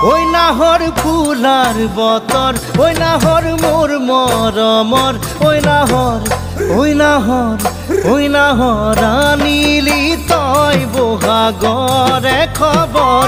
ঐ নাহৰ ফুলাৰ বতৰ, ঐ নাহৰ মোৰ মৰমৰ, ঐ নাহৰ, ঐ নাহৰ, ঐ নাহৰ আনিলি তই বহাগৰে খবৰ।